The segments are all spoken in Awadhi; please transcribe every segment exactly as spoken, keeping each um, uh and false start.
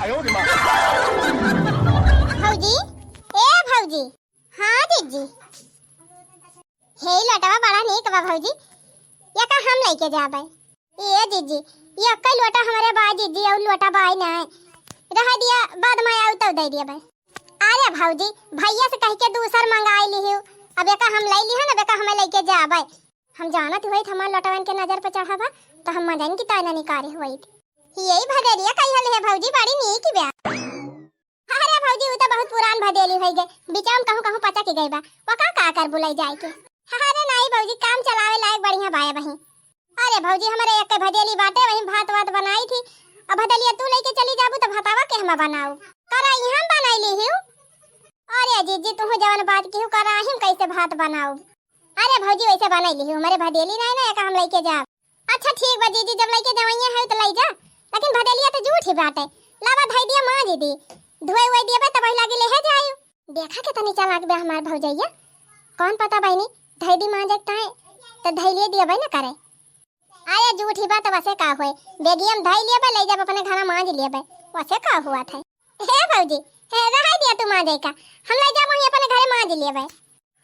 भौजी, ए भौजी। हाँ जिज्जी। हे लोटवा बड़ा नीक बा भौजी, एका हम लइके जाबे। ए जिज्जी, एक्कै लोटा हमरे बा जिज्जी, अउर लोटा बाय नाय। रह दिया, बाद में आउ तब दइ दिया बे। अरे भौजी, भइया से कहि के दूसर मंगाइ लिहिउ। अब एका हम लइ लिहन, अब एका हमें लइके जाबे। हम जानत हुइत हमार लोटवन के नजर पे चढ़ा बा, त हम मजन की तायना निकारे हुइत। यही भदेलिया कहिया ले है भौजी, बड़ी नीक बा। अरे भौजी, उ त बहुत पुरान भदेली होइ गए, बिचाम कहूँ कहूँ पचक गई बा, ओका का करबू लइ जाए के। अरे नाहीं भौजी, काम चलावे लायक बढ़िया बाय बही। अरे भौजी, हमरे एक्कै भदेली बाटे, वही भात वात बनाई थी। अब भदेलिया तू लइके चली जाबू त भातवा केहमा बनाउब? करा इहाँ बनाइ लिहिउ। अरे जिज्जी, तुहू जवन बात किहू, करा हिम कैसे भात बनाउब? अरे भौजी, वैसे बनाइ लिहिउ, हमरे भदेली नाहीं ना, एका हम लइके जाब। अच्छा ठीक बा जिज्जी, जब लइके जवइया है त लइ जा, लेकिन भदेलिया त जूठ ही बाटे। लावा धइ दिया माँजि दी, धोए उए दियबे तब लागी लेहे जाइउ। देखा केतनी चालाक बा हमार भौजइया, कौन पता बहिनी धइ दी माँजे ताए त धइलिए दियबे न करे। अरे जूठ ही बा त वसे का होए, बेगियम धइ लियबे, लइ जाब अपने घरा माँजि लियबे, वसे का हुआ था। हे भौजी, हे रहइ दिया तू माँजे का, हम लइ जाब वहीं अपने घरे माँजि लियबे।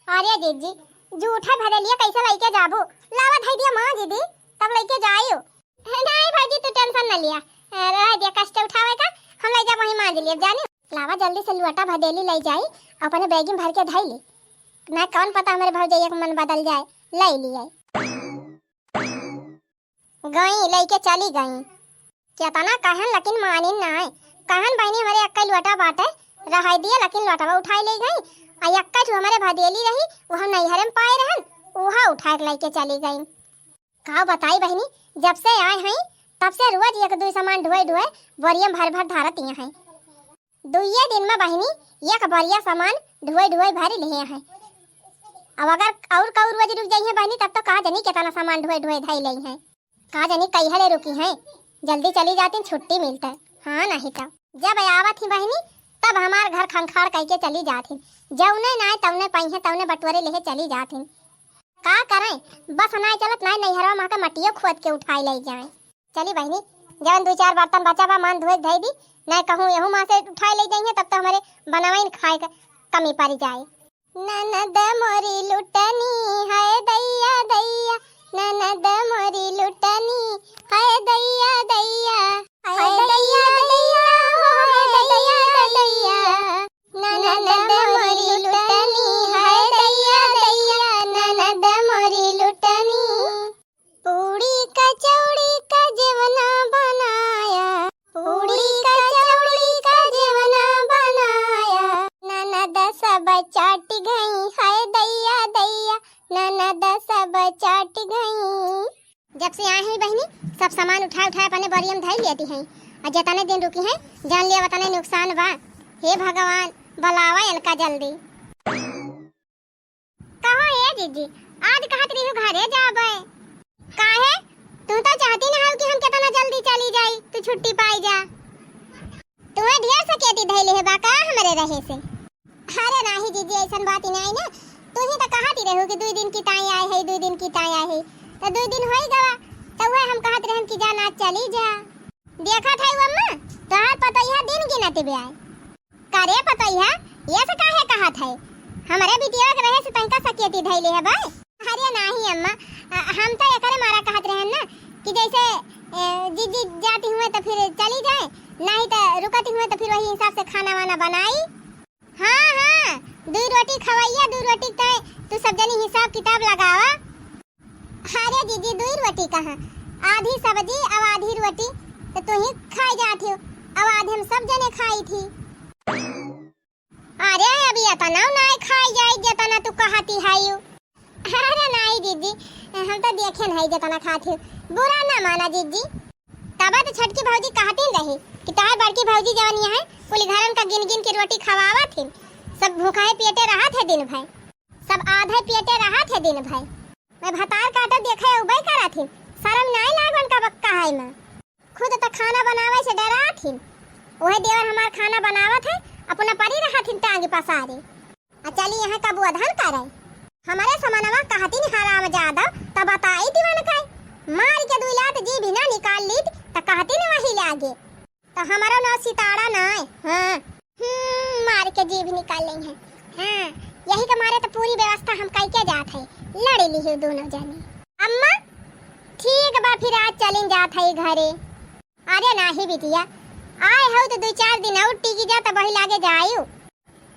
अरे जिज्जी, जूठा भदेलिया कैसे लइके जाबू? लावा धइ दिया माँजि दी, तब लइके जाइउ। नाहीं भौजी, तू tension न लिया, ए, रह दिया कष्ट उठावे का, हम लइ जाब वहीं माँजि लियब जानी। लावा जल्दी से लोटा भदेली लइ जाई, अपने बैगिम भर के धइ ली। ना कौन पता हमरे भौजइया के मन बदल जाए, लइ लियाई। गई, लइके चली गई। केतना कहन लेकिन मानिन नाय। कहन बहिनी हमरे एक्कै लोटा बाटे, रहइ दिया, लेकिन लोटवा उठाइ लइ गई। आ एक्कै ठो हमरे भदेली रही, उ हम नैहरे में पाए रहन, उहा उठाइ के लइके चली गई। का बताई बहिनी, जब से आए हई तब से रोज एक दुइ सामान ढोए ढोए बोरियम भर भर धारत इहाँ हई। दुइये दिन में बहिनी एक बोरिया सामान ढोए ढोए भर लिहे हैं। अब अगर अउर कऊ रोज रुक जाइहे बहिनी, तब तो का जनी केतना सामान ढोए ढोए धइ लइहे। का जनी कहिया ले रुकी हैं, जल्दी चली जातिन, छुट्टी मिलते। हाँ नाहीं तो जब आवत ही बहिनी, तब हमार घर खंखाड़ कइके चली जात ही। जउने नाय तउने पइहे तउने बटोरे लेहे चली जात ही। का करें, बस नाय चलत, नाय नैहरवा मा के मटियो खोद के उठाइ लइ जाए। चली बहिनी, जवन दुइ चार बर्तन बचा बा, मान धोए धइ दी, नाय कहूँ एहू मा से उठाइ लइ जाइहे, तब तो हमरे बनवइन खाए के कमी परि जाए। ननद मोरी लुटनी है दैया दैया, ननद मोरी लुटनी है दैया दैया, है दैया दैया, हो है दैया दैया। ननद मोरी लुटनी है दैया दैया, ननद मोरी लुटनी। पूड़ी कचौड़ी का जेवना बनाया, पूड़ी कचौड़ी का जेवना बनाया। ननद सब चाट गई, हाय दैया दैया, ननद सब चाट गई। जब से आए हैं बहिनी, सब सामान उठा उठा अपने बोरिया में धइ लेती हैं, अउर जेतने दिन रुकी हैं, जान लिया ओतने नुकसान बा। हे भगवान, बलावा इनका जल्दी। कहो ए जीजी, आज कहत रही हूँ घरे जाबे। काहे? तू तो चाहती ना हो कि हम कितना जल्दी चली जाई, तू छुट्टी पाई जा। तुम्हें ढेर सकेती धैले है बा का हमरे रहे से? अरे नाही जीजी, ऐसन बात ही नाही ना। तू ही तो कहती रहू कि दुई दिन की ताई आए है, दुई दिन की ताई आए है। तो दुई दिन होई गवा, तो वह हम कहत रहन कि जा ना चली जा। देखत है अम्मा, तोहार पतोहिया दिन गिनत बे आए। करे पतोहिया, ये से काहे कहत है? हमरे बिटिया के रहे से तनिका सकेती धैले है बा। अरे नाही अम्मा, अ, हम तो एकरे मारा कहत रहन ना कि जैसे, ए, जीजी जाती हुए तो फिर चली जाए, नाही तो रुकती हुए तो फिर वही हिसाब से खाना वाना बनाई। हाँ, हाँ, दुई रोटी खवैया, दुई रोटी तय तू सब जनी हिसाब किताब लगावा। अरे जीजी, दुई रोटी कहाँ, आधी सब्जी अउ आधी रोटी तो तू ही खाई जात हो, अउ आधी हम सब जने खाई थी। अरे अभी इतना नाय खाई जाई जितना तू कहती है यू। अरे नाही जीजी, हम तो देखे नहीं जितना खाती हो, बुरा ना माना जीजी। तबा तो छोटकी भौजी कहती रही कि तोहार बड़की भौजी जवन यहाँ है, कुल घरन का गिन गिन के रोटी खवावत हिन, सब भूखा है पेटे रहत है दिन भर। सब आधे पेटे रहत है दिन भर। मैं भतार काटो देखे उबे करत हिन। शरम नाय लागन का बक्का है माँ। खुद तो खाना बनावे से डरात हिन। ओहे देवर हमार खाना बनावत है, अपना परी रहत हिन टांग पसारे। आ चली यहाँ कबू अधन करे। हमारे समनवा कहती नहीं हराम जादव, तो बताई दिवन का। मार के दुई लात जी भी ना निकाल लीत, तो कहती नहीं वही लागे। तो हमरो नाव सितारा नाय। हाँ। हम्म, मार के जीभ निकाल लेइहैं। हाँ, यही के मारे तो पूरी व्यवस्था हम कइके जात है, लड़ लिहिउ दोनों जनी। अम्मा, ठीक बा, फिर आज चलिन जात है घरे। अरे नाही बिटिया, आए हउ तो दुइ चार दिन अउर टिकी जा, तबही लागे जाइउ।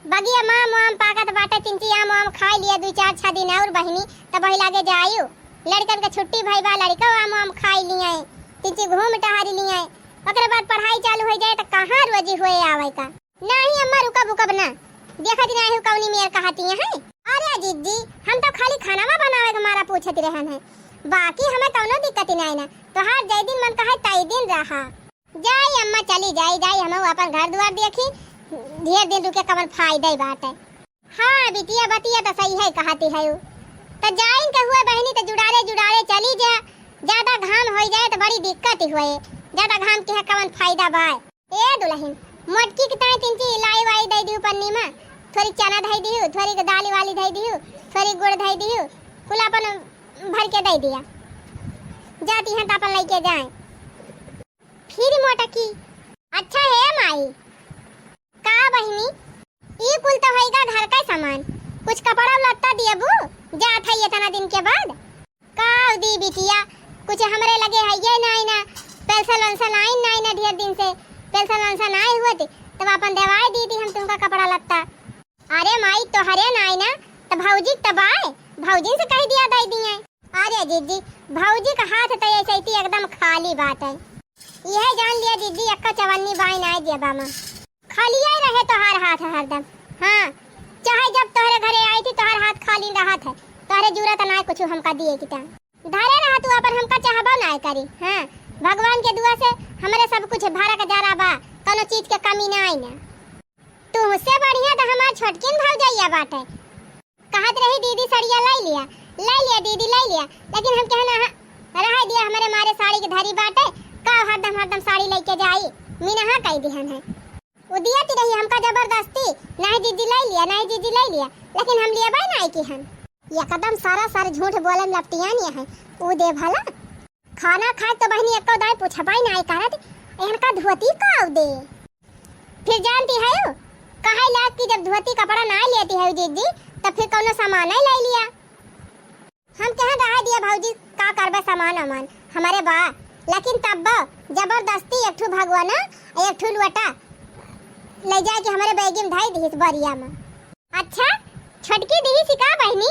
बगिया मा आम पाकत बाटे, तिनची आम आम खाइ लिया दुइ चार छह दिन अउर बहिनी, तबही लागे जाइउ। लड़िकन के छुट्टी भइ बा, लड़िका आम आम खाइ लिया, तिनची घूम टहरी लिया, ओकरे बाद पढ़ाई चालू होइ जाए त कहाँ रोजी हुए आवइ का। नाही अम्मा, रुकब उकब ना, देखत नाही हउ कउनी मेर कहती हैं। अरे जिज्जी, हम तो खाली खानावा बनावे के मारा पूछत रहन है, बाकी हमें कउनो दिक्कत नाही ना। तोहार जइ दिन मन कहे तइ दिन रहा। जाई अम्मा, चली जाई, जाई, हमहू आपन घर दुआर देखी, ढेर दिन रुके कवन फायदा ही बाटे। हाँ बिटिया, बतिया त सही है कहती है उ। त जाइन के हुए बहिनी, त जुड़ारे जुड़ारे चली जा, ज्यादा घाम होइ जाए त बड़ी दिक्कत ही हुए, ज्यादा घाम के है कवन फायदा बा। ए दुलहिन, मोटकी के ताई तिनची लाई वाई दइ दिहु पन्नी मा, थोरी चना धइ दिहु, थोरी के दाली वाली धइ दिहु, थोरी गुड़ धइ दिहु, कुल आपन भर के दइ दिया। जाती हैं त आपन लइके जाए। फिर मोटकी, अच्छा हे माई। का बहिनी, ई कुल त होइगा घर का सामान, कुछ कपड़ा लत्ता दियबू, जात है इतना दिन के बाद। का दी बिटिया, कुछ हमरे लगे हइये नाई ना, पेंशन वेंशन आइन नाई ना ढेर दिन से, पेंशन वेंशन आए हुए थे, तब आपन देवाए दी थी हम तुमका कपड़ा लत्ता। अरे माई, तोहरे नाई ना, त भौजी त बाय, भौजिन से कहि दिया दइ दिए। अरे जिज्जी, भौजी का हाथ त ऐसे ही एकदम खाली बाटे। यह जान लिया जिज्जी, एक्का चवन्नी बाय नाई दिया बामा। खालिया ही रहे तोहार हाथ हरदम। हाँ, चाहे जब तोहरे घरे आई थी, तोहार हाथ खाली रहत है, तोहरे जरूरत नाई कुछ हमका दिए की ता। धरे रहा तू अपन, हमका चाहबो नाई करी। हाँ, भगवान के दुआ से हमरे सब कुछ भरा का जरा बा, कउनो चीज के कमी नाई ना। तुहसे बढ़िया त हमार छोटकिन भौजइया बाटे। कहत रही, "दीदी, सड़िया लइ लिया, लइ लिया दीदी, लइ लिया।" लेकिन हम कहन, "अहाँ, रहे दिया, हमरे मारे साड़ी के धरी बाटे, का हरदम, हरदम साड़ी लइके जाई, मिनहा कइ दिहन है।" उ दियत रही हमका जबरदस्ती, "नहीं दीदी, लइ लिया, नहीं दीदी, लइ लिया," लेकिन हम लियबे नाई किहन। एकदम सरासर झूठ बोलन लपटियानी है, उ दे भला। खाना खाए तो बहिनी एक्को दाई पूछबइ नाई करत, इनका धोती का दे। फिर जानती है, कहे लाग कि जब धोती कपड़ा नाई लेती है जिज्जी, तब फिर कउनो सामान नाई लइ लिया। हम कहे रहे दिया भौजी, का करबे सामान वामान हमरे बा, लेकिन तब जबरदस्ती एक ठू भगवाना, एक ठू लोटा लइ जाए कि हमरे बैगी में धइ दिहिस बरिया में। अच्छा, छोटकी दिहिस का बहिनी?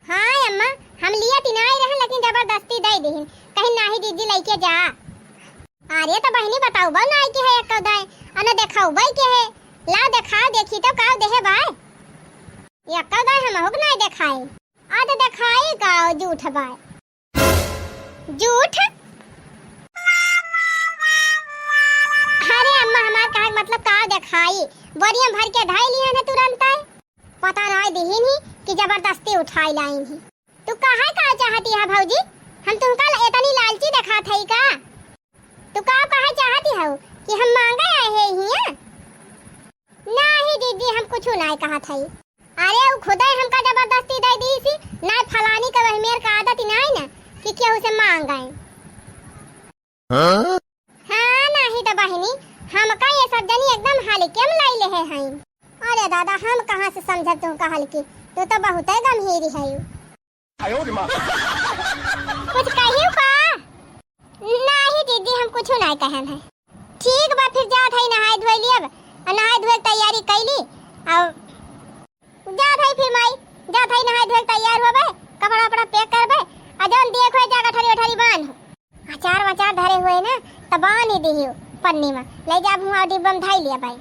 हाँ अम्मा, हम लियत नाई रहन, लेकिन जबरदस्ती दइ दिहिन, कहिन, "नाही जिज्जी, लइके जा।" अरे त बहिनी, बताउबो नाई के है एक्को दाई, अने देखाउबे के है, लाओ देखाओ, देखी तो का देहे बाय। एक्को दाई हमहू के नाई देखाई। आ त देखाई का झूठ बाय। झूठ? अरे अम्मा, हमार कहे के मतलब का देखाई, बोरिया में भर के धइ लिहन है तुरंतइ। पता नाई दिहिन ही कि जबरदस्ती उठाइ लाइन ही। तू कहे का चाहती है भौजी? हम तुमका ल-, एतनी लालची देखात हई का? तू का कहे चाहती हउ कि हम मांगे आए हैं हियां? नाही जिज्जी, हम कुछू नाई कहत हई। अरे उ खुदे हमका जबरदस्ती दइ दिहिस, नाई फलानी के वही मेर का आदत नाई ना कि केहू से मांगे। हाँ? हाँ, नाही त बहिनी, हमका ये सब जनी एकदम हल्के में लइ लेहे हईं। अरे दादा, हम कहाँ से समझब तुमका हल्की, तू तो बहुते गंभीरी हइउ। कुछ कहिउ का? नाही जिज्जी, हम कुछू नाही कहन है। ठीक बा, फिर जात हई नहाए धोए लियब, आ नहाए धोए के तैयारी कैली, आ जात हई फिर माई, जात हई नहाए धोए के तैयार होबे, कपड़ा वपड़ा pack करबे, आ जौन देख होए जा गठरी वठरी बांध। अचार वचार धरे हुए ना, त बांध ही दिहिउ पन्नी में, लइ जाब हुआं डिब्बा में धइ लिया भाई।